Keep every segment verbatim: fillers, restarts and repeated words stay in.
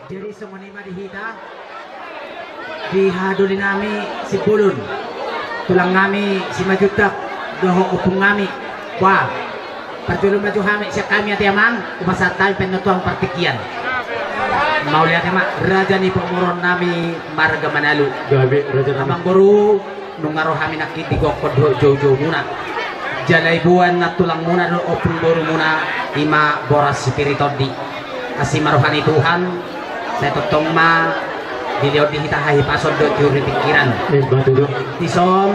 Jadi songon i ma di hita, di haha doli nami Simbolon, tulang nami Simanjuntak dohot ompung nami. Bah, parjolo ma jo hami, sian hami ate amang, hupasahat hami pangidoan tu hamu partingkian. Mauliate ma, raja ni pamoruon nami marga Manalu. Gabe, raja nami. Amang boru, nunga ro hami nangkin di gokhon dohot joujou muna. Jala diboan na tulang muna dohot ompung boru muna, i ma boras sipir ni tondi. Asi ma roha ni Tuhan, sai tongtong ma dilehon di hita hahipason dohot tiur ni pingkiran. Emma tutu. Dison,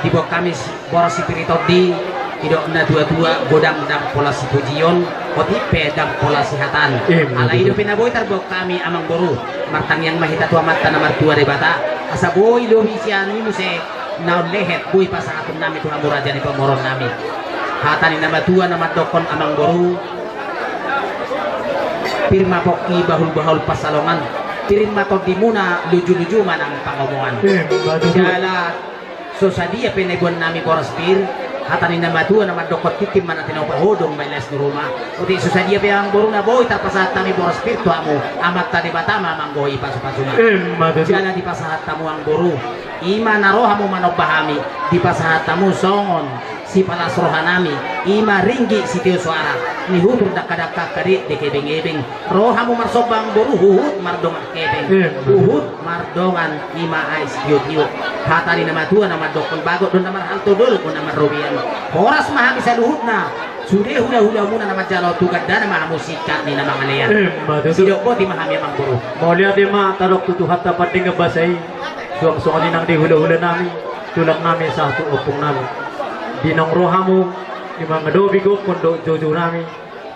diboan hami si-, boras sipir ni tondi, didok na tuatua, godang ndang pola sipujion, otik pe ndang pola sihataan. Emma tutu. Alai i dope na boi tarboan hami amang boru, martangiang ma hita tu Amanta na martua Debata, asa boi lobi sian i muse na lehet boi pasahaton nami tu hamu raja ni pamoruon nami. Hata ni na matua na mandokkon amang boru, pir ma pongki bahulbahul pansalongan, pir ma tondi muna lujuluju manang pangomoan. Emma tutu. Jala so sadia pe na diboan nami boras pir, hata ni na matua na mandokkon tintin ma na tinopa, hodong ma i las ni ruma. Otik so sadia pe amang boru na boi tarpasahat hami boras pir tu hamu, Amanta Debata ma manggohi pasupasuna. Emma tutu. Jala dipasahat hamu amang boru, i ma na ro hamu manomba hami, dipasahat hamu songon sipalas roha nami, i ma ringgit sitio soara, ni hutur dangkadangka angka dek di kebengebeng. Ro hamu marsomba amang boru, huhut mardongan hepeng. Emma tutu. Huhut mardongan i ma aek sitiotio. Hata ni na matua na mandokkon, bagot do na marhalto, dolok do na marrobean. Horas ma hami saluhutna, sude hulahula muna na manjalo, tu gandana ma hamu singkat ni na mangalean. Emma tutu. Sidok boti ma hami amang boru. Mauliate ma tadok tu Tuhanta pardenggan basa i. Suang songon i nang di hulahula nami, tulang nami sahat tu ompung nami. Di naung ro hamu, di mangadopi gokhon dohot joujou nami,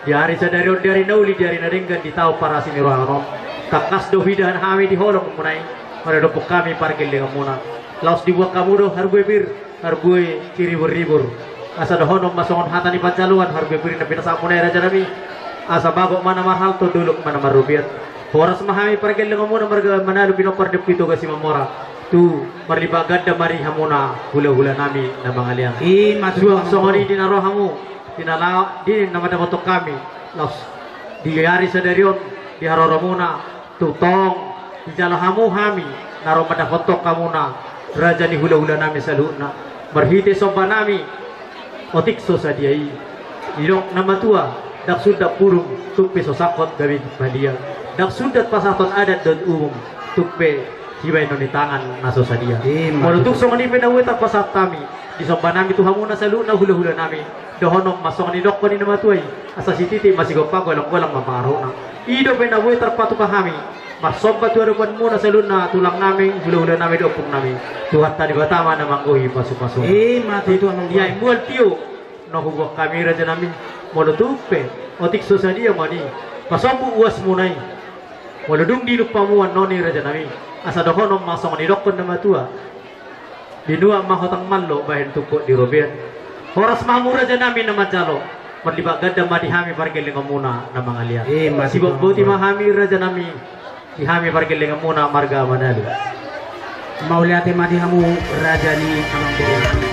di ari sadari on, di ari na uli, di ari na denggan, di taon parasi ni roha on, tangkas do huidahan hami di holong muna i, maradophon hami pargellengan muna. Laos diboan hamu do harbue pir, harbue siriburribur. Asa dohonon ma songon hata ni panjaloan harbue pir na pinasahat muna i raja nami. Asa bagot ma na marhalto, dolok ma na marrobean. Horas ma hami pargellengan muna marga Manalu, pinompar ni Ompu Toga Simamora. Tu marlipat ganda ma di hamuna hulahula nami na mangalean. I ma tutu. Suang songon i di na ro hamu, di na la-, di na mandapothon hami, laos di ari sadari on, di haroro muna, tu tong, dijalo hamu hami, na ro mandapothon hamuna, raja ni hulahula nami saluhutna, marhite somba nami, otik so sadia i. Didok na matua, ndang sundat pudung, tung pe so sangkot gabe badia. Ndang sundat pasahaton adat dohot umum, tung pe sibahenon ni tangan na so sadia. Emma tutu. Molo tung songon i pe na boi tarpasahat hami, di somba nami tu hamuna saluhutna hulahula nami, dohonon ma songon nidokkon ni na matua i, asa sititi ma sigompa, golanggolang ma pangarahutna. I dope na boi tarpatupa hami, marsomba tu adopan muna saluhutna tulang nami, hulahula nami dohot ompung nami. Tuhanta Debata ma na manggohi pasupasuna. Emma tutu amang boru. Ia mual tio na huboan hami raja nami, molo tung pe otik so sadia ma ni pasombu uas muna i. Molo dung dilumpa hamu annon i raja nami, asa dohonon ma songon nidokkon na matua. Dinuan ma hotang mallo, bahen tungkot di robean. Horas ma hamu raja nami na manjalo, marlipat ganda ma di hami pargellengan muna na mangalean. Emma tutu. Sibotboti ma hami raja nami, di hami pargellengan muna marga Manalu. Mauliate ma di hamu raja ni amang boru nami.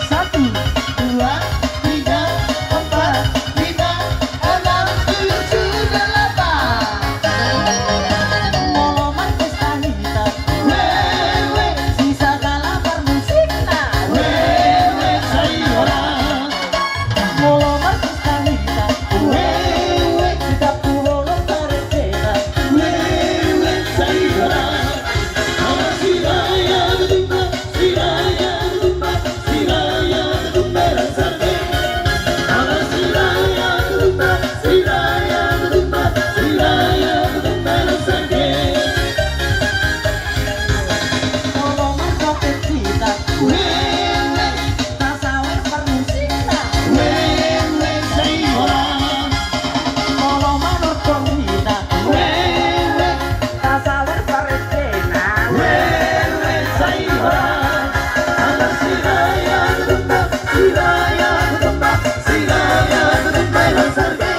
Satu, dua, tiga, empat, lima, enam, tujuh, delapan. Molo marpesta hita, wewe, sisagala parmusikna, wewe, sai horas. Molo marpesta hita, wewe, sitappu bolon parejena, wewe, sai horas. Ala siraya dumba, siraya dumba, siraya dumba ransarge. Ala siraya dumba, siraya dumba, siraya dumba ransarge. Molo marpesta hita, wewe, tasawer parmusikna, wewe, sai horas. Molo manortor hita, wewe, tasawer parejena, wewe, sai horas. Ala siraya dumba, siraya dumba, siraya dumba ransarge.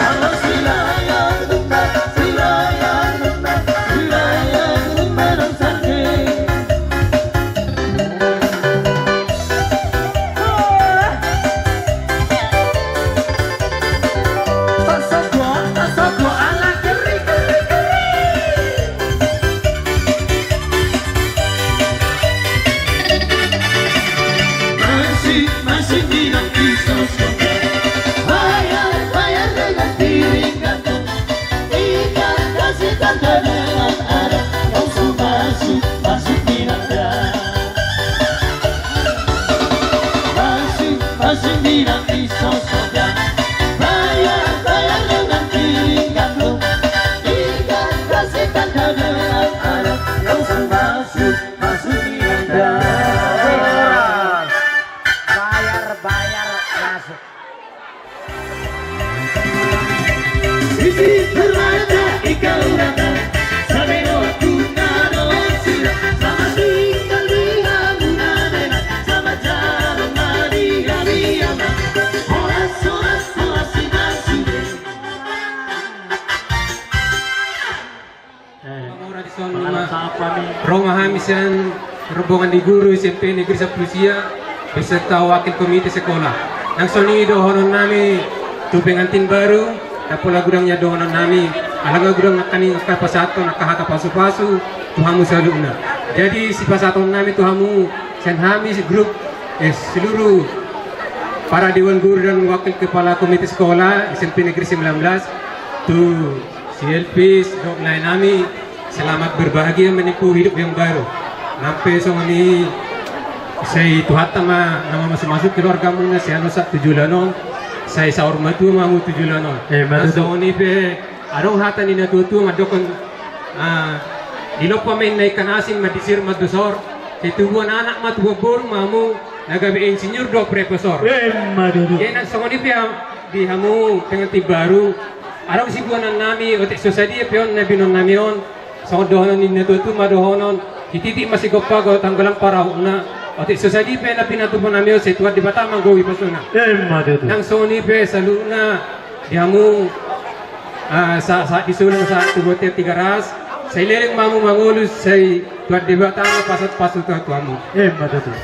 Ala siraya dumba, siraya dumba, siraya dumba ransarge. Masing-masing bilang kisos. Bayar, bayar dengan piring gantung. Ikan kasih tanda dengan adat, langsung masuk, masuk di nanda. Masuk, masuk di nanda, sosok. Bayar, bayar dengan piring gantung. Ikan kasih tanda dengan adat, langsung masuk, masuk di nanda. Bayar, bayar, masuk. Isi berada ikan urata, sampai waktu kado sila, sama tinggal di hamuna dena, sama jalan madi hami ama. Horas, horas, horas, si masuk. Eh, ro ma hami sian rombongan ni guru S M P Negeri Sampulu Sia beserta wakil komite sekolah. Nang songon i dohonon nami tu pengantin baru, ndang pola godang nian dohonon nami, ala nga godang nangkaning angka pasahaton angka hata pasupasu tu hamu saluhutna. Jadi sipasahaton nami tu hamu sian hami si grup, eh, seluruh para dewan guru dan wakil kepala komite sekolah S M P Negeri sembilan belas, tu si Elvis dohot lae nami, Selamat berbahagia menempuh hidup yang baru. Nang pe songon i, sai Tuhanta ma na mamasu-masu keluargamuna, sai annon sahat tu joloan on, sai saur matua ma hamu tu joloan on. Eh, ma tutu. Nang songon i pe, adong hata ni natua-tua mandokkon, ah, dilompa ma inna ikan asin, mandisir ma dosor, sai tubuan anak ma tubuan boru ma hamu, na gabe insinyur dohot profesor. Eh, ma tutu. Jadi nang songon i pe, di hamu pengantin baru, adong sibuanan nami, otik so sadia pe on na binoan nami on, songon dohonon ni natua-tua ma dohonon, hititik ma sigompa, tanggolan parahutna, otik so sadia pe na pinatupa nami on, sai Tuhan Debata ma anggo i pasuna. Eh, ma tutu. Nang songon i pe saluhutna di hamu, ah, sa, sa, di Solo sahat tu bontean Tigaras, sai leleng ma hamu mangolu, sai Tuhan Debata ma pasahat-pasahat tu hamu. Eh, ma tutu.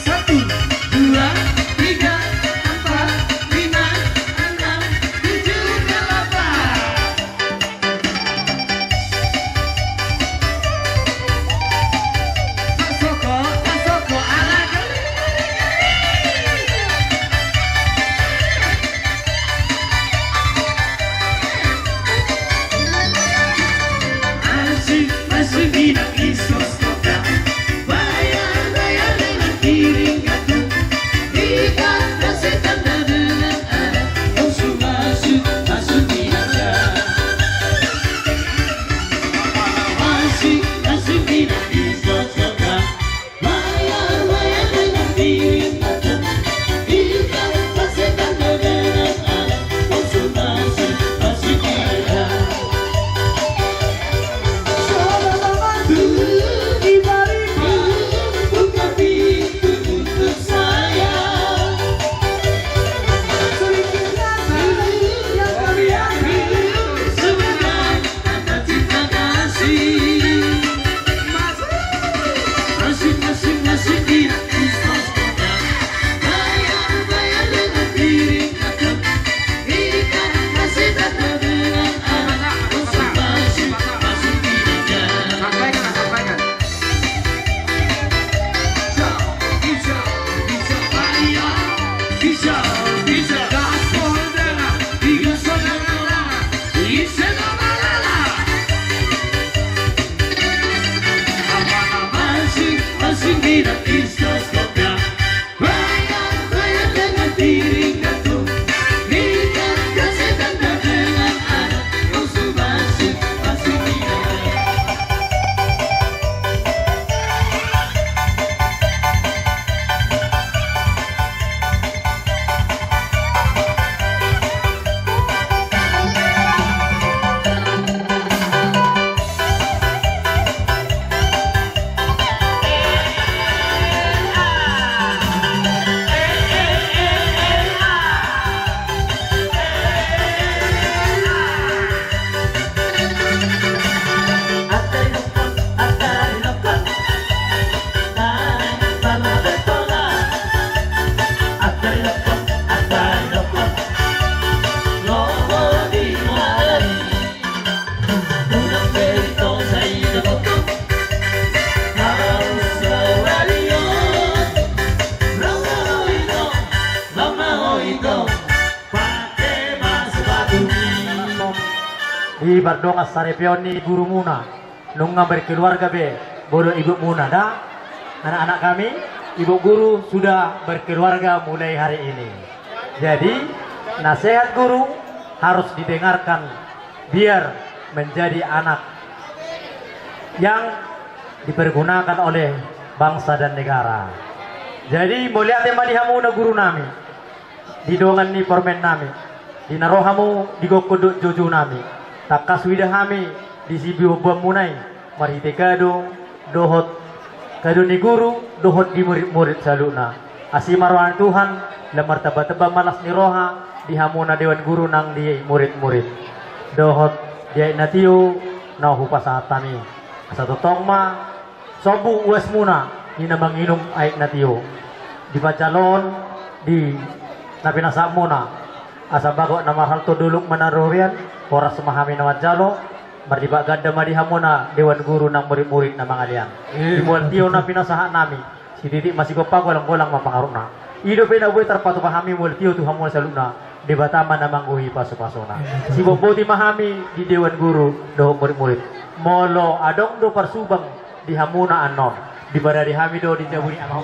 Satu, dua, tiga, empat, lima, enam, tujuh, delapan. Di pardongan saripeon ni gurumuna, nunga berkeluarga be boru ibumuna da. Anak-anak kami, Ibu Guru sudah berkeluarga mulai hari ini. Jadi, nasihat guru harus didengarkan biar menjadi anak yang dipergunakan oleh bangsa dan negara. Jadi, mauliate ma di hamuna guru nami, di dongan ni parumaen nami, di na ro hamu di gokhon dohot joujou nami, tangkas huida hami di siboanboanmuna i, marhite kado dohot kado ni guru dohot di murid-murid saluhutna. Asi ma roha ni Tuhan, lam martambatamba ma las ni roha di hamuna dewan guru nang di murid-murid. Dohot di aek na tio na hupasahat hami. Asa tongtong ma sombu uasmuna ninna manginum aek na tio. Di panjaloon di na pinasahatmuna. Asa bagot na marhalto dolok ma na rorian, horas ma hami na manjalo, marlipat ganda ma di hamuna dewan guru nang murid-murid na mangalean. Di mual tio na pinasahat nami, sititik ma sigompa, golang-golang ma pangarahutna. I dope na boi tarpatupa hami mual tio tu hamuna saluhutna, Debata ma na manggohi pasupasuna. Siboanboan ma hami di dewan guru dohot murid-murid. Molo adong do parsubang di hamuna annon, dibarari hami do di jabu ni amang.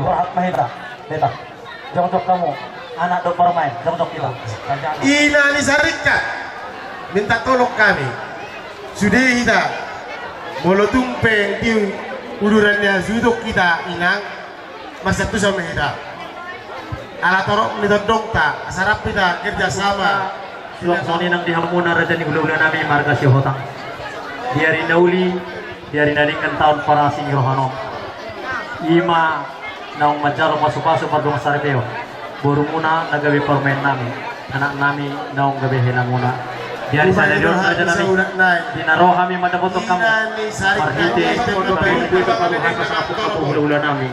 Rohat ma hita, beta. Jongjong hamu, anak dohot parumaen, jongjong hita. Inang ni Saringkat, minta tolong hami. Sude hita, molo tung pe tiu uduran ni hasuhuton hita, inang, marsantusi ma hita. Ala torop ni tondongta, asa rap hita kerja sama. Suang songon i nang di hamuna raja ni hulahula nami marga Sihotang. Di ari na uli, di ari na denggan taon parasing ni roha on. I ma naung manjalo pasupasu pardongan saripeon. Borumuna na gabe parumaen nami, anak nami naung gabe helamuna. Di ari sadari on raja nami, di na ro hami mandapothon hamu marhite panggohi, hulahula nami.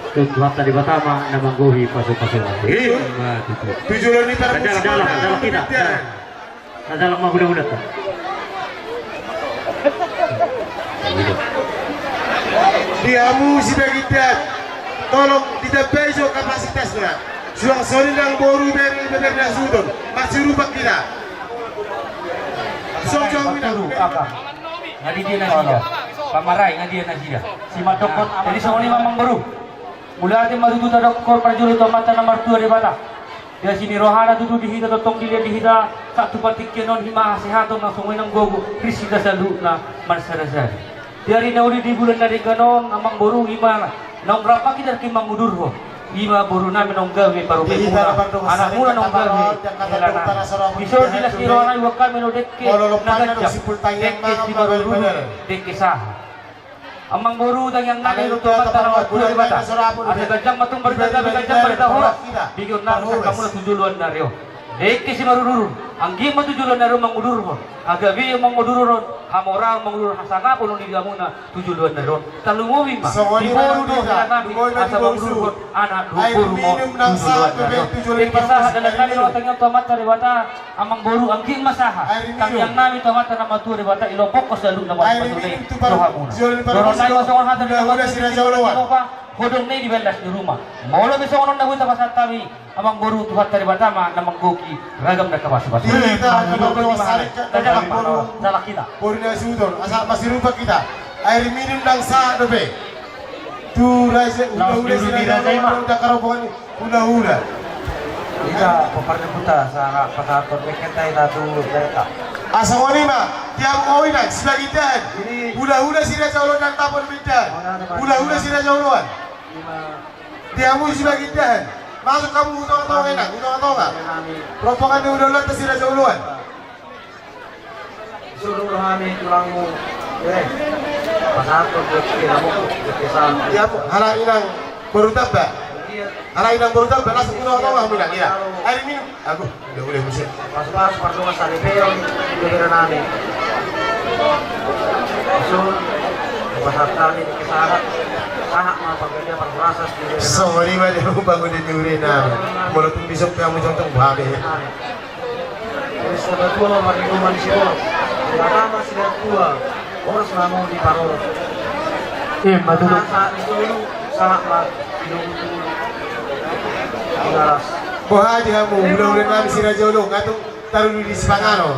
Tu Tuhanta Debata ma na manggohi pasupasu. Ima tutu. Tujuan ni parmusik. Dalan, dalan, dalan hita. Dalan ma hulahulanta. Di hamu sibagian, tolong ditambai jo kapasitasna. Suang songon i nang boru, ibeber, ibeber ni hasuhuton. Marsirupa hita. Suang songon i nang. Nga di dia nasida? Pamarai, nga di dia nasida? Simandokkon. Jadi songon i ma amang boru. Mauliate ma tutu tadokkon parjolo tu Amanta na martua Debata. Di asi ni rohana tutu di hita, tongtong dilehon di hita sahat tu partingkian on, i ma hasehaton, nang songon i nang gogo, ris hita saluhutna marsadasada. Di ari na uli di bulan na denggan on, amang boru, i ma naung rap hita mangudurhon. I ma boru nami naung gabe parumaenmuna, anakmuna naung gabe helanami. Dison di las ni roha nami boan hami do dengke na ganjang, dengke simarururun, dengke sahat. Amang boru, tangiang nami do tu Amanta na martua Debata, asa ganjang ma tumbar hita, gabe ganjang ma hita horas, begeonnami sahat tu joloan ni ari on. Dengke simarururun, anggiat ma tu joloan ni ari on mangudurhon, gabe mangudurhon hamoraon, mangudurhon hasangapon on di hamuna tu joloan ni ari on. Tarlumobi ma di boru dohot helanami, asa mangudurhon anak dohot boru on tu joloan ni ari on. Dengke sahat dalan nami, tangiang tu Amanta Debata. Amang boru, anggiat ma sahat tangiang nami tu Amanta na martua Debata, ilompokkon saluhutna ma di rohamuna. Dohonon nami ma songon hata ni na martua Sinaga Uloan: Hodong na i dibahen las ni ruma. Molo pe songon on na boi tapasahat hami, amang boru, Tuhanta Debata ma na manggohi ragam na pasupasu. Dalan hita. Boru ni hasuhuton, asa marsirupa hita. Air minum ndang sahat dope. Tu raja, hulahula si raja i ma. Hulahula. Ita pompar ni buta, sahat pasahathon mekenta ita tu mereka. Asa songon i ma, tiap oi nang sibagian. Hulahula si raja Uloan nang tapon minta. Hulahula si raja Uloan. Tiap oi sibagian. Masuk hamu tu tongatonga, nang tu tongatonga. Rombongan ni hulahulanta si raja Uloan. Suru roha ni tulangmu. Eh. Pasahathon buat kita mau. Kita. Ya, halak inang boru Tamba. Iya. Halak inang boru Tamba, langsung tu tongatonga hamu, inang, ya. Air minum. Aku, udah, udah, bisa. Pas-pas, pas rumah saripeon, pikiran nami. Sun, pasahat nami di kesana. Sahat ma panggalia parhurasa. Songon i ma di bangun di duri nami. Molo tung bisuk kamu contoh babe. Jadi, sabatua ma marlindungan si boru. Pertama si tua, boros namu di paroro. Ima tutu. Sahat, sahat itu dulu, sahat ma di dulu. Jelas. Boha di hamu, hulahula nami si raja Uloan, nga tung tarlumobi di sipanganon.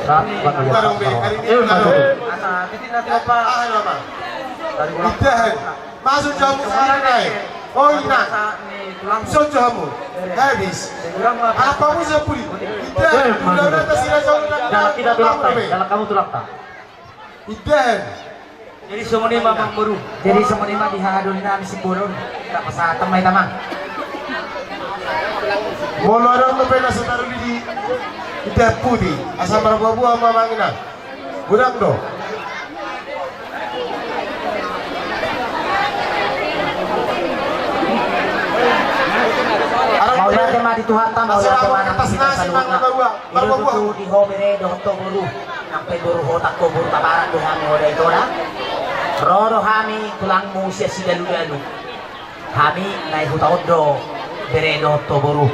Sahat, sahat. Ima tutu. Asa, titik nanti apa? Ah, nama. Dari ulang. Itahan. Masuk jo hamu sahali nai. O inang. Masuk jo hamu. Habis. Apa mu sepuli? Ite, udah, udah, tas ina jauh, udah, udah, kita tulak tai, udah, kalau kamu tulak tai. Ite. Jadi songon i ma, Amangboru. Jadi songon i ma di hahadoli nami Simbolon. Tak pasahat ma hita, Amang. Molo adong dope na so taruli di, di Ite Putih, asa marbuabua ma, Amang, inang. Godang do. Mauliate ma di Tuhanta, mauliate ma nang di hita saluhutna. I do tutu di ho bere dohot ho boru, nang pe boru Hotang, ho boru Tabarat do hami, ho da ito da. Ro do hami tulangmu sian Sidaludalu. Hami na i huta on do, bere dohot ho boru.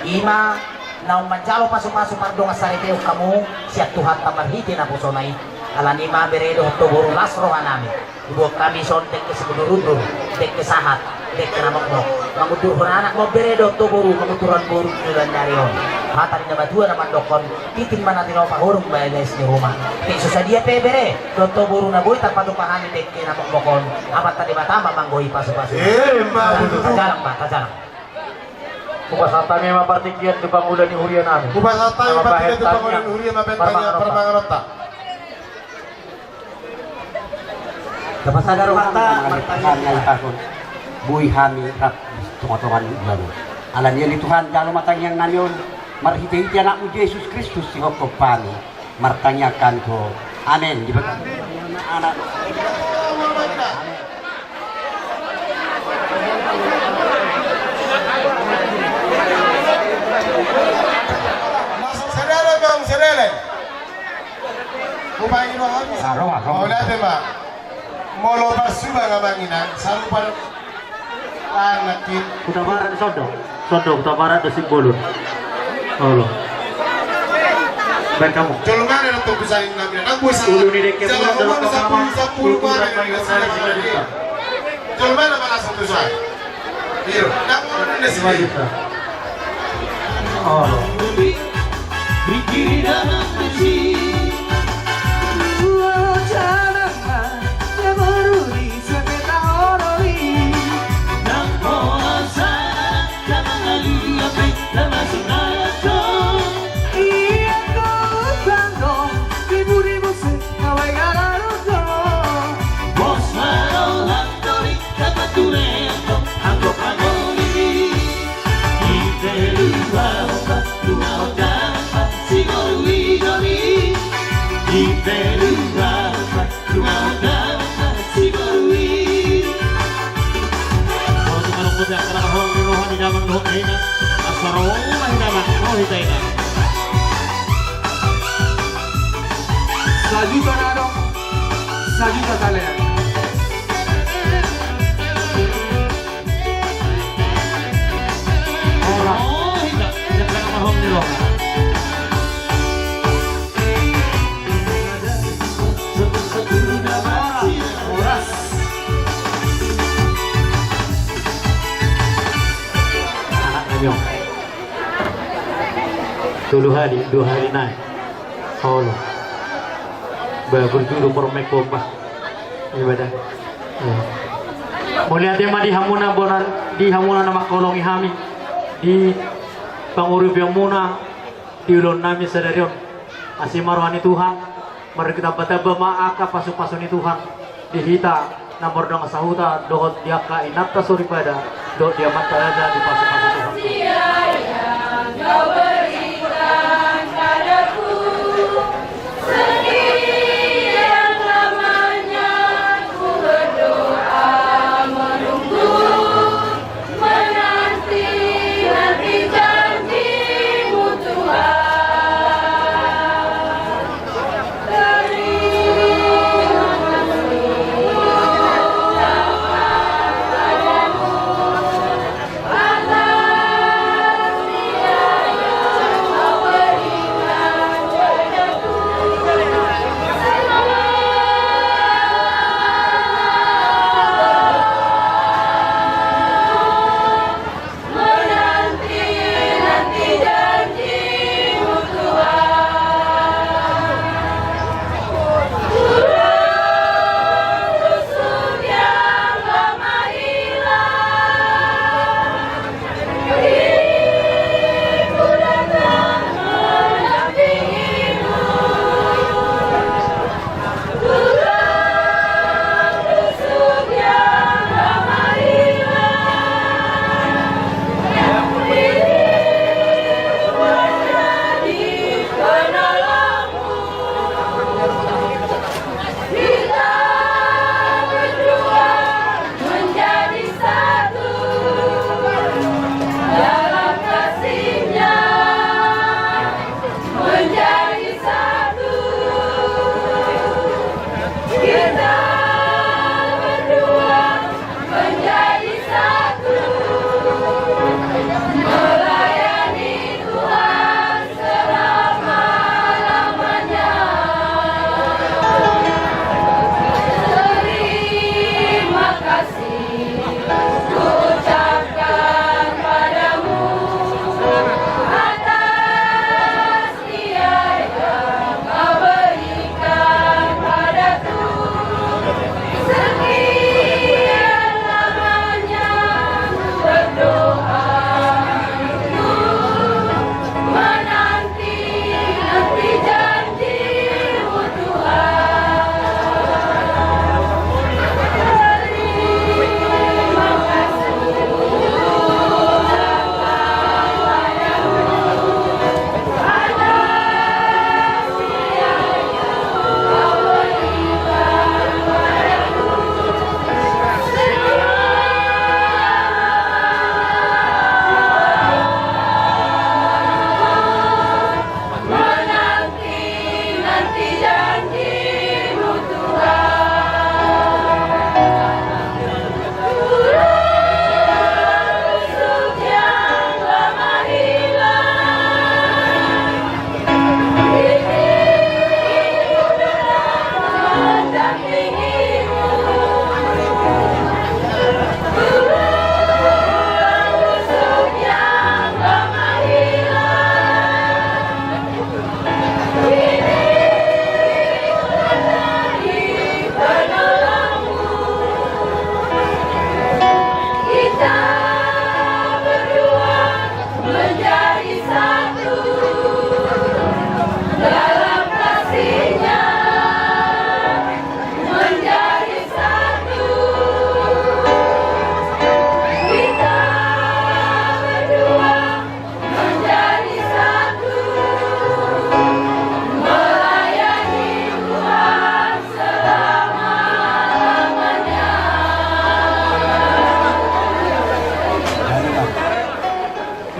I ma naung manjalo pasupasu pardongansaripeon hamu sian Tuhanta marhite naposona i. Alani i ma, bere dohot ho boru, las rohanami. Diboan hami dison dengke sumundurundur, dengke sahat, dengke na mokmok. Mangundurhon anak ma on, bere dohot ho boru, mangundurhon boru di ulaon ni ari on. Hata ni na matua na mandokhon, tintin ma na tinopa, horong ma bagasan ni ruma. Tung so sadia pe, bere dohot ho boru, na boi tarpatupa hami dengke na mokmok on, Amanta Debata ma manggohi pasupasu. Emma tutu. Tajalang ma, tajalang. Hupasahat hami ma partingkian tu pangula ni huria nami. Hupasahat hami ma partingkian tu pangula ni huria, ma bahen tangiang parmanganonta. Tapasada rohanta martangiang. Boi hami rap di tongatonga ni ulaon on. Alani i ale Tuhan, jalo ma tangiang nami on, marhitehite Anakmu Jesus Kristus, sihophop hami martangiang tu Ho. Amen. Di bagasan Anak. Masuk sedele, Bang, sedele. Upai rohami. Ah, roha, roha. Mauliate ma. Molo parsuba nga manginang, sarupa do. Anak i. Hutabarat do Sodo. Sodo, Hutabarat do Simbolon. Olo. Baen hamu. Jolma na topi saling namina. Nang boi sa. Ulu ni dengke. Jala muna do, muna sampulu, sampulu, ulu muna na di sini. Jolma na mana satu sa. Iyo, nang muna na sini. Olo. Molo tung adong dope angka na marholong ni roha ni damang dohot dainang, asa ro ma hita, Amang, ro hita, Inang. Sajuta na adong, sajuta talean. Tolu hali, dua hali nai. Olo. Ba, burju do pormek pompa. Ibadah. Mauliate ma di hamuna bona, di hamuna na mangholongi hami di panguripeonmuna di ulaon nami sadari on. Asi ma roha ni Tuhan, marhite tambatamba ma angka pasupasu ni Tuhan di hita na mardongan sahuta dohot di angka inanta soripada dohot di amanta raja, dipasupasu Tuhan.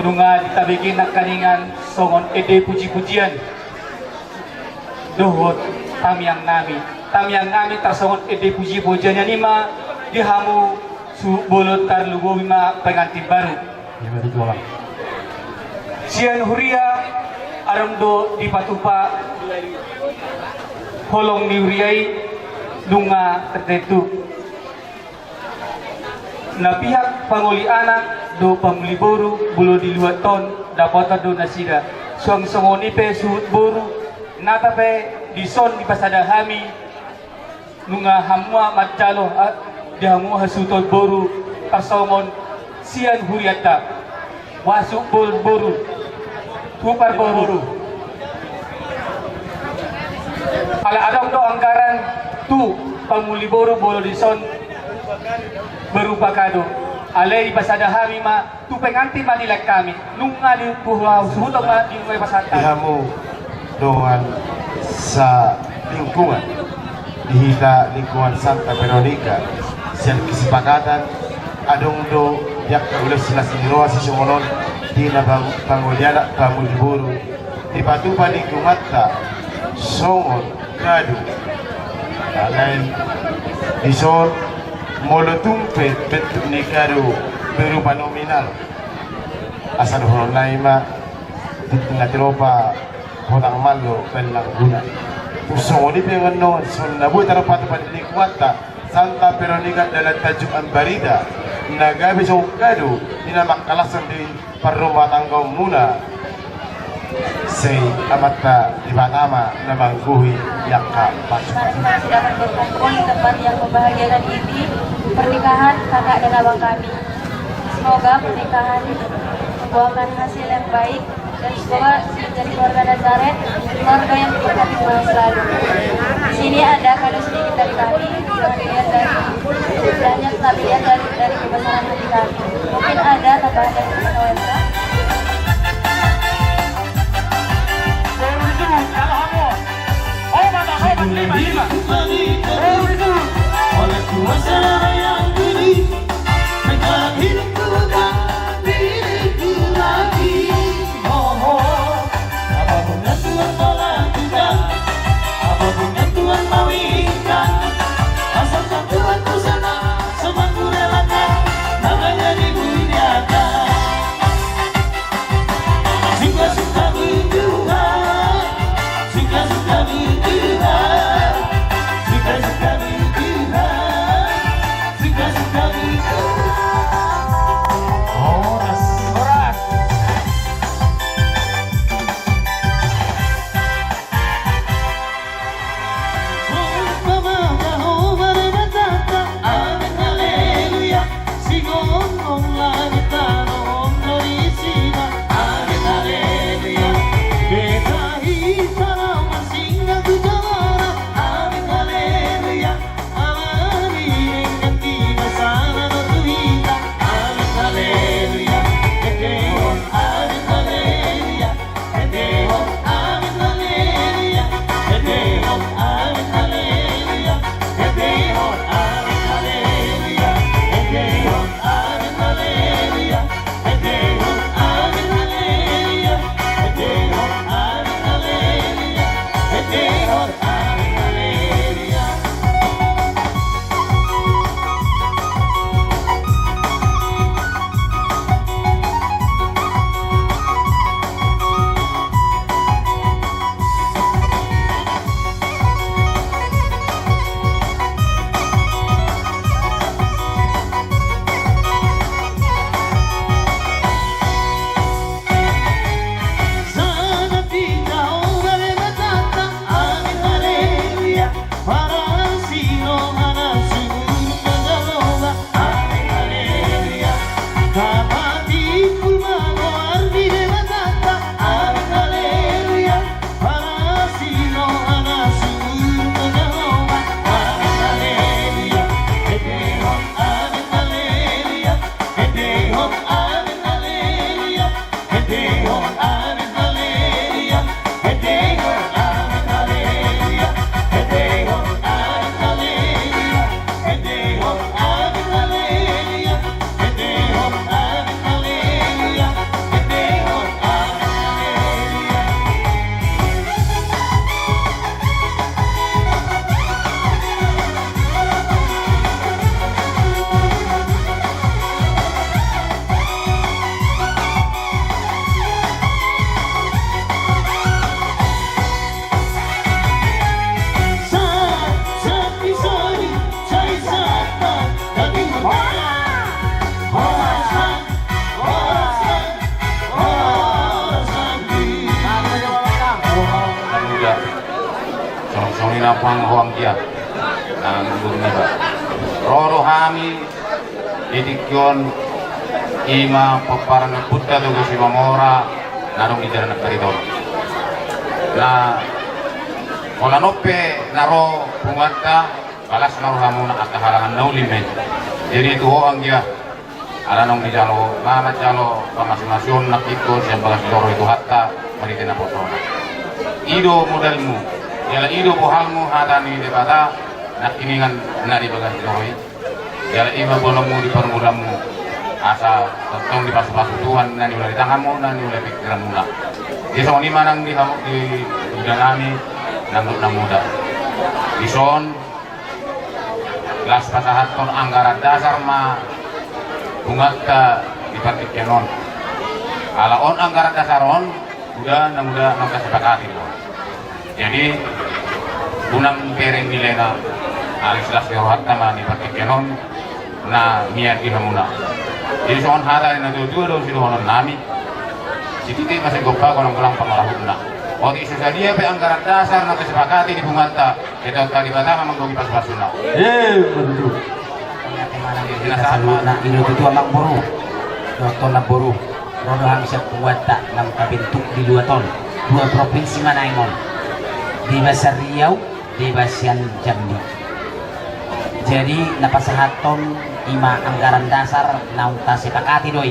Nunga ditabege nangkiningan songon ende pujipujian dohot tamiang nami. Tamiang nami, tarsongon ende pujipujian i ma di hamu suhut bolon, tarlumobi ma pengantin baru. Sian huria adong do dipatupa holong ni huria i nunga tertentu. Na pihak pangoli anak dohot pangoli boru molo di luat on dapotan do nasida. Suang songon i pe suhut boru, nata pe dison dipasada hami nunga hamu ma manjalo, ah, di hamu hasuhuton boru tarsongon sian hurianta. Suhut boru, boru. Suhut parboru. Ala adong do anggaran tu pangoli boru molo dison berupa kado. Alai dipasada hami ma tu pengantin ma nilehon hami. Nunga di, tu hasuhuton ma di, nunga dipasada. Di hamu dongan salingkungan, di hita lingkungan Santa Veronica, sian kesepakatan adong do di angka ulaon silas ni roha sisongon on di na pang-, pangoli anak pangoli boru dipatupa lingkunganta songon kado. Alai dison molo tung pe bentuk ni kado berupa nominal, asa dohononna i ma, di tengah tilopa potang malo baen langguna. Tung songon i pe annon songon na boi tarpatupa di lingkunganta Santa Veronica dalan Tanjung Ambarita, na gabe songon kado di na mangkalashon di parrumatanggaonmuna. Sai Amanta Debata ma na manggohi di angka pasu-pasu. Mari kita sudah berkumpul di tempat yang membahagiakan ini, pernikahan kakak dan abang kami. Semoga pernikahan membuahkan hasil yang baik dan semoga menjadi keluarga Nazaret, keluarga yang diberkati Tuhan selalu. Di sini ada kado sedikit dari kami, sebagian dari jumlahnya, sebagian dari, dari kebesaran hati kami. Mungkin ada tambahan dari Teman O M K. Apapun yang Tuhan mau inginkan, asalkan Tuhan bersama, semampu relakan, namanya dimuliakan. Suka-suka berdoa, suka-suka berdoa, suka-suka berdoa, suka-suka berdoa. Horas, horas. Amang, ho anggia, nang guru niba. Ro do hami di tingki on, i ma pomparan ni ompunta Toga Simamora, na adong di jala nangkaning on. Na, holan on pe na ro punguanta, balas ma rohamuna, angka halangan na uli ma i. Jadi tu ho anggia, ala naung dijalo, na manjalo pamasimasion nangkin ho sian bagas ni joro i Tuhanta, marhite naposona. I do modalmu, jala i do bohalmu hata ni Debata nangkiningan na di bagas ni joro i. Jala i ma boanonmu di parngoluanmu, asa tongtong dipasupasu Tuhan na niula di tanganmu, na niula di pingkiranmuna. Jadi songon i ma nang di hamu, di, di idanami, nang dohot na muda. Dison, Las pasahathon anggaran dasar ma punguanta di partingkian on. Ala on anggaran dasar on, suda na muda naung tasepakati do. Jadi, unang bereng nilena, alis las ni rohanta ma di partingkian on, na nian di hamuna. Jadi, songon hata ni natuatua do sidohononnami. Sititi ma sigompa, golanggolang pangarahutna. Otik so sadia pe anggaran dasar na tasepakati di punguanta, Debata ma manggohi pasupasuna. Eh, betul. Jadi, na sahat ma. Saluhutna i do tutu, amangboru dohot namboru. Ro do hami sian punguanta naung tabentuk di luat on. Dua provinsi ma naeng on. Deba Sariau, Deba sian Jambi. Jadi, na pasahathon i ma anggaran dasar naung tasepakati do i.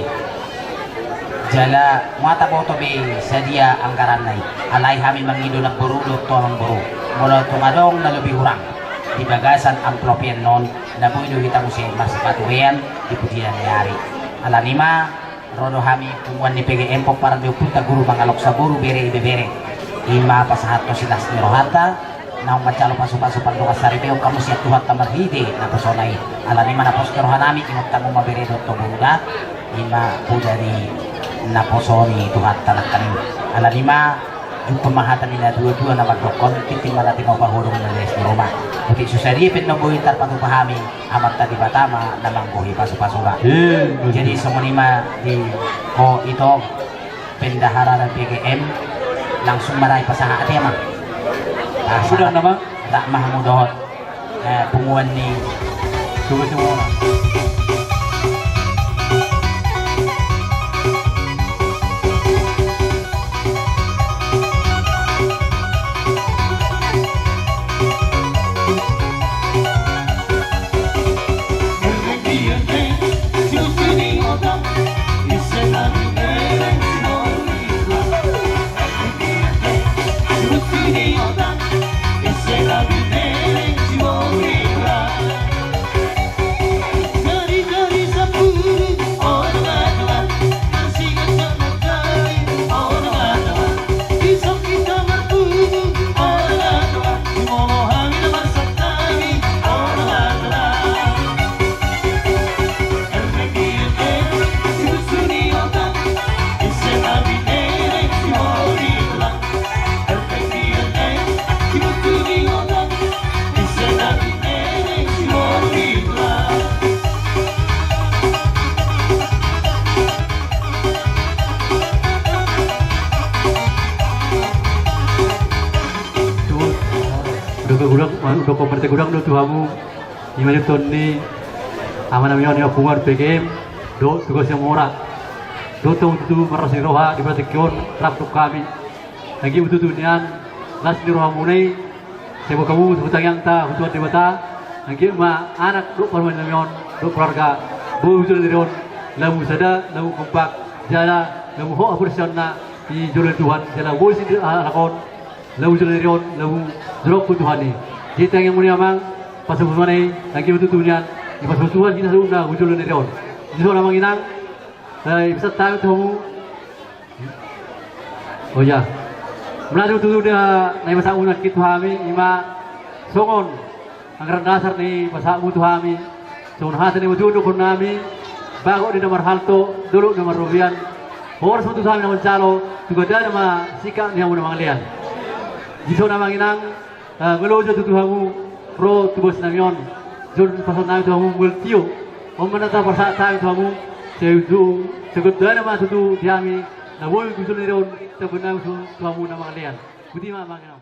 Jala, nunga taboto be sadia anggaranna i. Alai hami mangido namboru dohot amangboru, molo tung adong na lobi hurang di bagasan amplop i annon, na boi do hita muse marsipaturean di pudian ni ari. Alani i ma, ro do hami punguan ni P G M pomparan ni ompunta Guru Mangaloksa boru bere ibebere. I ma pasahathon silas ni rohanta, naung manjalo pasupasu pandongan saripeon hamu sian Tuhanta marhite naposona i. Alani i ma naposo ni rohanami, ingot hamu ma bere dohot boru da, i ma poda ni naposo ni Tuhanta nangkaning. Alani i ma, jumpang ma hata ni natuatua na mandokkon, tintin ma na tinopa, hodong ma na lias ni ruma. Otik so sadia pe annon boi tarpatupa hami, Amanta Debata ma na manggohi pasupasuna. Eh, betul. Jadi, songon i ma di ho ito, bendahara P G M, langsung ma ra dipasahat, ate, amang. Sudah, amang? Rap ma hamu dohot, eh, punguan ni Toga Simamora. Udah ke gudang, udah kompor te gudang do tu hamu. Ima juton ni amanami on, ima punguan P G M dohot Toga Simamora. Dohot hamu tutu marlas ni roha di partingkian on, rap dohot hami. Anggiat ma tutu nian las ni rohamuna i, sai boan hamu tu tangiangta tu Tuhan Debata. Anggiat ma anak dohot parumaennami on dohot keluarga, boi hujalo ni ari on lamu sada, lamu kompak, jala lamu hot haporseaonna di jolo ni Tuhan, jala boi sindir halak on. Lamu jolo ni ari on, lamu jolongkon Tuhan i. Jadi tangiangmuna i, amang, pasupasuna i, anggiat ma tutu nian dipasupasu Tuhan hita saluhutna tu jolo ni ari on. Dison, amang inang, eh, dipasahat hami tu hamu. Oh ya. Mulai tutu da, na dipasahat muna nangkin tu hami, ima songon anggaran dasar na dipasahat hamu tu hami, songon hata ni natuatua dohonon nami, bagot ni na marhalto, dolok ni na marrobean, horas ma tutu hami na manjalo, tu gandana ma singkat ni hamu na mangalean. Dison, amang inang, eh, molo jo tutu hamu ro tu boasnami on, jolo pasahat nami tu hamu molo tio, on ma na tapasahat hami tu hamu, sai tu, sai gandana ma tutu di hami, na boi tu jolo ni ari on, tamba nami tu, tu hamu na mangalean. Botima, amang inang.